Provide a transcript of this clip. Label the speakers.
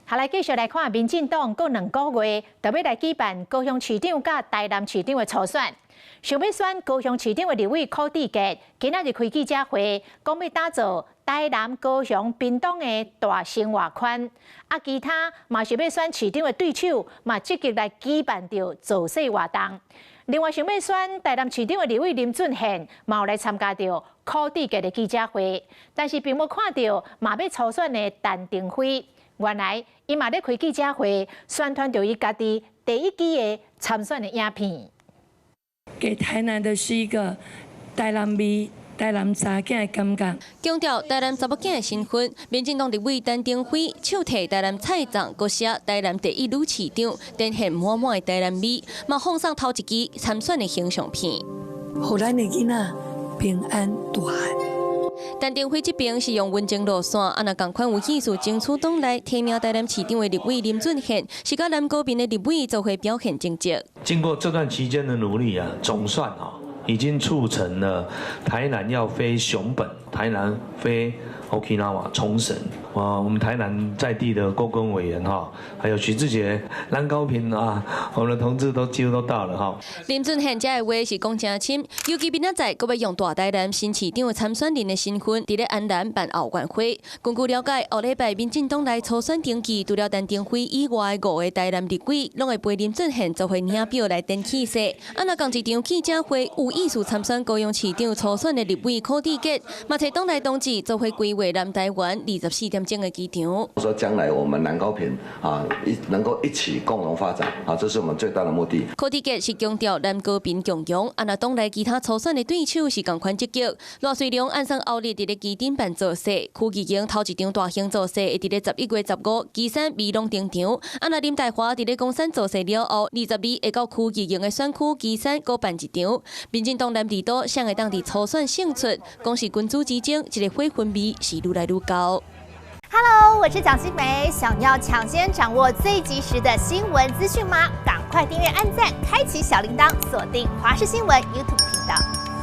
Speaker 1: 好，來繼續來看，民進黨閣2個月就欲來舉辦高雄市長佮台南市長的初選。想欲選高雄市長的立委柯志杰，今仔日開記者會，講欲打造台南、高雄、屏東的大生活圈。啊，其他嘛是欲選市長的對手，嘛積極來舉辦著造勢活動。另外，想欲選台南市長的立委林俊憲，嘛有來參加著柯志杰的記者會，但是並無看著嘛欲初選的陳亭妃。原來，伊嘛咧開記者會，宣傳著伊家己第一支的參選的影片。
Speaker 2: 給台南的是一個台南味、台南查某囝的感覺。
Speaker 3: 強調台南查某囝的身份，民進黨立委陳亭妃手提台南菜粽，閣寫台南第一女市長，展現滿滿的台南味，嘛放送頭一支參選的形象片。
Speaker 2: 予咱的囡仔平安大漢。
Speaker 3: 陳亭妃這邊是用溫情路線，啊若仝款有意思爭取黨內提名台南市長的立委林俊憲，是佮南高屏的立委做伙表現成績。
Speaker 4: 經過這段期間的努力啊，總算啊已經促成了台南要飛熊本，台南飛 Okinawa 沖繩。啊，我們台南在地的郭根委員哈，還有許智傑、藍高屏啊，我們的同志都幾乎都到了哈。
Speaker 3: 林俊憲這个話是講誠深，尤其明仔載閣欲用大台南新市長的參選人的身份，佇咧安南辦後援會。根據了解，後禮拜民進黨內初選登記，除了陳亭妃以外的五個台南立委，攏會陪林俊憲做伙領表來展氣勢。啊，若仝一場記者會，有意思參選高雄市長初選的立委柯志杰，嘛揣黨內同志做伙規劃南台灣24點鐘的機場。
Speaker 5: 說將來我們南高屏啊，一能夠一起共同發展啊，這是我們最大的目的。
Speaker 3: 柯志杰是強調南高屏共榮，啊若黨內其他初選的對手是仝款積極。賴瑞隆按算後日佇咧旗津辦造勢，區議員頭一場大型造勢會佇咧11月15，旗山美濃登場。啊若林岱樺佇咧岡山造勢了後，22會到區議員的選區旗山閣辦一場。民進黨南離島誰會當佇初選勝出，講是君子之爭，這個火氛味是愈來愈高。
Speaker 6: Hello，我是蔣新梅，想要搶先掌握最及時的新聞資訊嗎？趕快訂閱、按讚、開啟小鈴鐺，鎖定華視新聞 YouTube 頻道。